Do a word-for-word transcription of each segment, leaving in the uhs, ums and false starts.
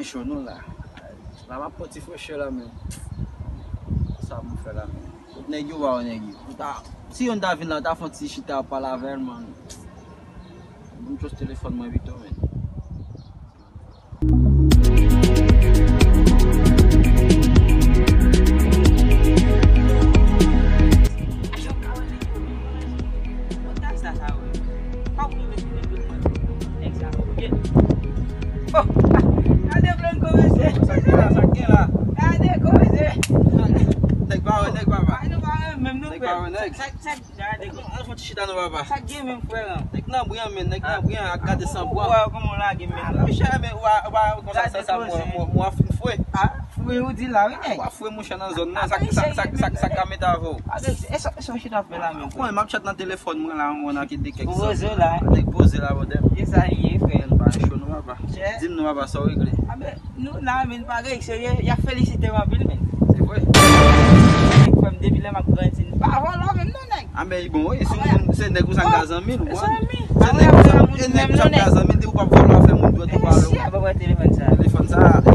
Cho nou la. La m ap pran ti frechè la menm. Sa m fè la menm. Tout nèg yo pa wè nèg yo. Ou ta, si youn ta vin la, ou ta fè yon ti chita, pale avè l, man. Ban m just telefòn mwen pito, menm. Sa, sa, wi. Pa ouvri mesye, nèg yo mwen. Nèg sa, wi. Oh, gade blan kòmanse. Sa k gen la, sa k gen la. Gade kòmanse. Nèg pa wè nèg, papa. Ay, nou pa wè menm, nou. Nèg pa wè nèg. Sa, sa, gade. Al fè yon ti chita non, papa. Sa k gen menm, frè, la? Nèg nan bri an, men, nèg nan bri an, ak gade san bwa. Ou wè kòman w lage menm la? Monchè, men, ou a, ou a, konsa, sa, sa, mwen, mwen, mwen fin fwe. Fwe ou di la, wi, nèg. Wa fwe monchè nan zòn nan, sa, sa, sa, sa, sa ka mete avè w. Abe, e sa, e sa w chita fè la menm, frè? Mwen, m ap chat nan telefòn mwen la, mwen nan ki de kèk zòn. Ou poze la? Nèg poze la, brother. E sa ye, frè? Pa cho non, papa. Di m non, papa, sa w regle? Abe, nou la, men, pa gen serye, y ap felisite m anpil, men. Se vre? Frè m, depi lè m ap grandi, m pa vòlò menm non, nèg. Abe, bon, wi, si w, se nèg ou sa ka zanmi l, ou konprann? Se nèg ou sa, e nèg ou sa ka zanmi l, depi w p ap vòlò afè moun, dwèt ou pa lou. Telefòn sa. Telefòn sa, kòm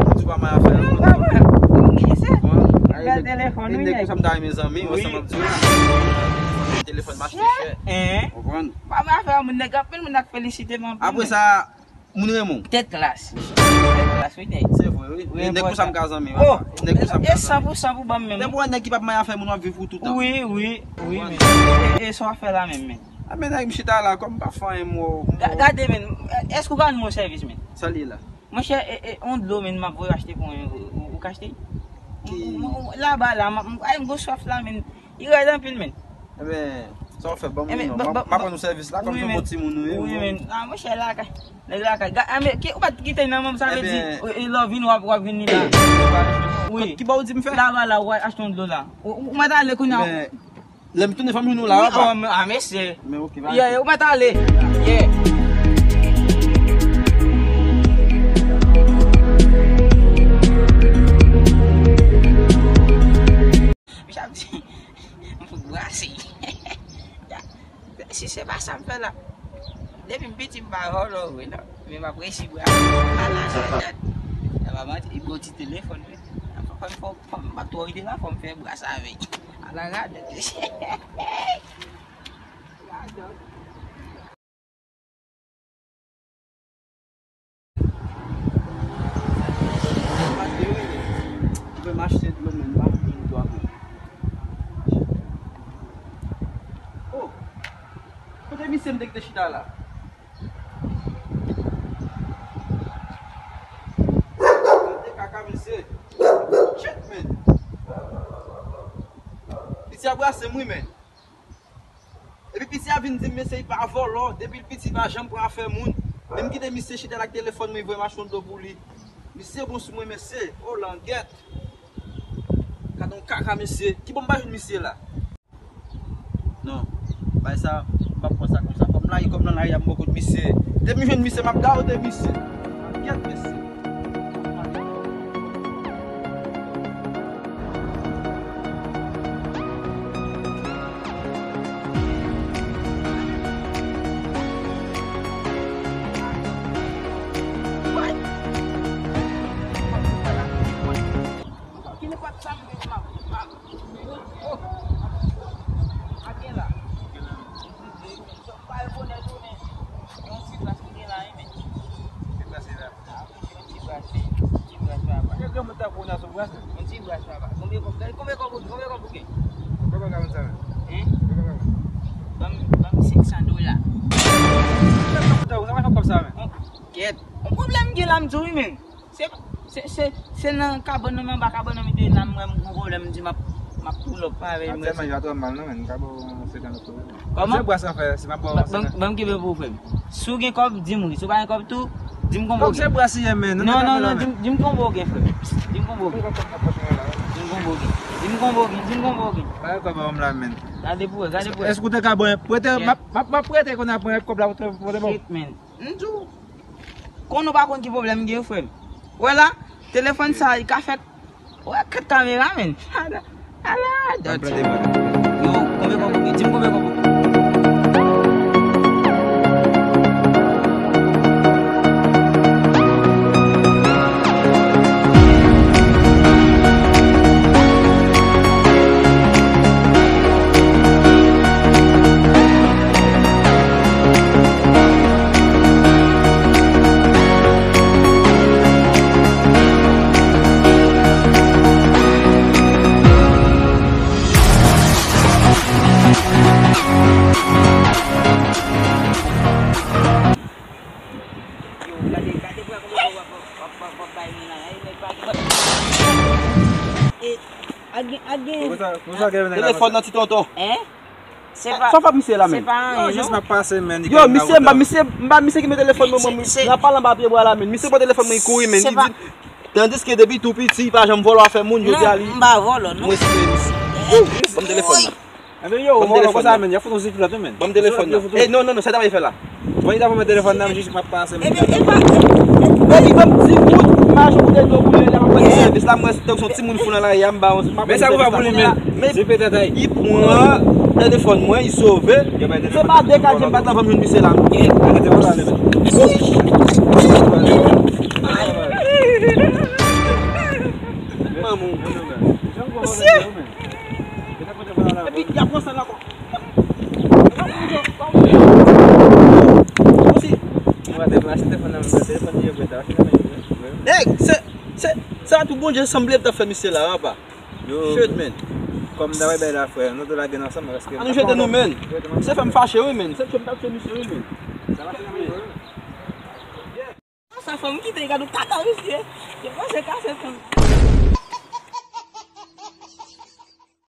ou di w pa may afè moun. Bon, e nèg, e nèg ou sa m ta renmen zanmi, ou sa m ap di w la. Telefòn m achte chè. Konprann? Pa may afè moun, nèg, anpil moun ak felisite m anpil. Apre sa, moun renmen w. Tèt klas. Tèt klas, wi, nèg. Se vre, wi. E nèg konsa m ka zanmi, papa. E nèg konsa m ka zanmi. E san pou san pou ban m menm. Depi w wè nèg ki p ap may afè moun, w ap viv pou toutan. Wi, wi, wi, men. E, e sa w ap fè la menm, men? A, men nèg, m chita la, kòm m pa fè anyen, m wè w, m wè w. Ga-, gade, men, èske w ka rann mwen sèvis, men? Sa l ye la? Monchè, e, e, on dlo, men, m ap voye achte pou mwen, ou, ou, ou ka achte? Ki? M, m, m, laba la, m, m, ay, m gwo swaf la, men. Li rèd anpil, men. Ebyen, sa w fè, ban m non. M ap rann ou sèvis la, kòm se bon timoun ou ye, wi, men. A, monchè, lakay. Nèg lakay. Ga-, a, men, ki, ou pa t kite nan men m, sa vle di, e, e, lè w vin, w ap, w ap vin li la. Wi. Ki bò w di m fè? Laba la, w achte yon dlo la. Ou, ou, ou mèt ale kounye a. Lè m tounen fanmi nou la, papa. A, mesye. Men, ok, va. Yeah, ou mèt ale. Yeah. Misye ap di, m fout brase. Si se pa sa m fè la. Depi m piti, m pa vòlò vre, non. Men m ap resi brase. Ala sa dat. Sa pa manti, e bon ti telefòn, wi. Fò m, fò m, fò m pa twò rete la, fò m fè brase avè l. Ala radòt. Radòt. Mwen m achte dlo, men m pa konn dlo avè l. Oh! Kote misye m te kite chita la? Gade kaka misye. Shit, men. Misye ap brase m wi, men. Epi piti a vin di m, mesye, li pa vòlò, depi l piti, li pa janm pran afè moun. Men m kite misye chita la ak telefòn mwen, li voye m achte yon dlo pou li. Misye bon sou mwen, mesye. O, langèt. Gade yon kaka, mesye. Ki bò m pa jwenn misye la? Non, bay sa, m p ap pran sa konsa. Fò m lage kò m nan lari a, m bò kot misye. Depi m jwenn misye, m ap gade misye. Langèt, mesye. Yon ti bras m gen la, wi, men. Ti bras la. A, wi, yon ti bras, wi. Ti bras, papa. Yon granmoun tankou w nan sou bras, wi. Yon ti bras, papa. Konbyen kòb, gade konbyen kòb ou, konbyen kòb ou gen? Konbyen kòb ou gen sa, men? Hein? Konbyen kòb ou gen? Ban m, ban m senk san dola. Yon granmoun tankou w, sa pa fè kòb sa, men. Kèt. Yon pwoblèm m gen la, m di w, wi, men. Se, se, se, se nan kabann nan, men anba kabann nan, m te la, m wè m gwo pwoblèm, m di m ap, m ap pull up avè l, m wè. Aktyèlman, yo atò mal non, men, m ka ba w senkant dola. Kòman? Se bras an fè, si m ap ba w senkant. Ban m kenbe pou ou, frè m. Si w gen kòb, di m wi. Si w pa gen kòb tou, di m konbyen w gen. Kòb se bras li ye, men. Non, non, non, di m, di m konbyen w gen, frè m. Di m konbyen w gen. Di m konbyen w gen. Di m konbyen w gen. Di m konbyen w gen. Pa gen kòb ban m la, men. Gade pou wè, gade pou wè. Èske w te ka ban m prete? M ap, m ap, m ap prete kounye a, pran kòb la, pote, pote ban m. Shit, man. M di w, konn ou pa konn ki pwoblèm m gen, frè m. Wè la, telefòn sa, li ka fè, wè, kat kamera, men. Ala, ala, dòt. Yo, konbyen kòb ou gen? Di m konbyen kòb ou gen. Ak gen, ak gen. Telefòn nan ti tonton. Hein? Se pa, sa fè misye la, men? Se pa anyen, non? Jis m ap pase, men. Yo, misye, m pa misye, m pa misye ki met telefòn nan men mwen. Nan pale anba pye bwa la, men. Misye pran telefòn mwen, li kouri, men. Li di, tandiske depi tou piti, li pa janm vòlò afè moun, jodi a li. Non, m pa vòlò, non. Mwen se misye. Ban m telefòn nan. Enben yo, vòlò konsa, men, y ap fout yon ziflèt tou, men. Ban m telefòn nan. Eh, non, non, non, sa ta pral fè la. Bon, li ta pran telefòn nan, jis m ap pase, men. Epi, epa, epi, ban m di moun, m pa janm koute dlo pou li, l ap pran sèvis la, mwen, tank son timoun fou nan lari a, m ba yon, m ap pran sèvis la pou li, men. Men, se petèt, ay. Li pran telefòn mwen, li sove. Se pa de ka di m pa t anvan m jwenn misye la, non. Arete vòlò ale, men. Manman. Mesye! Epi, y ap pran sèl la, kwa. Nèg, se, se, se a tou Bondye sanble t ap fè misye la, apa. Yo, shit, man. Kòm n ta bay la, frè, nou te lage n ansanm, paske. An nou jete nou, man. Se fè m fache, wi, man. Se tchè m t ap tchè misye, wi, man. Sa fè m kite, gade yon kaka misye. Yo panse ka se fanm.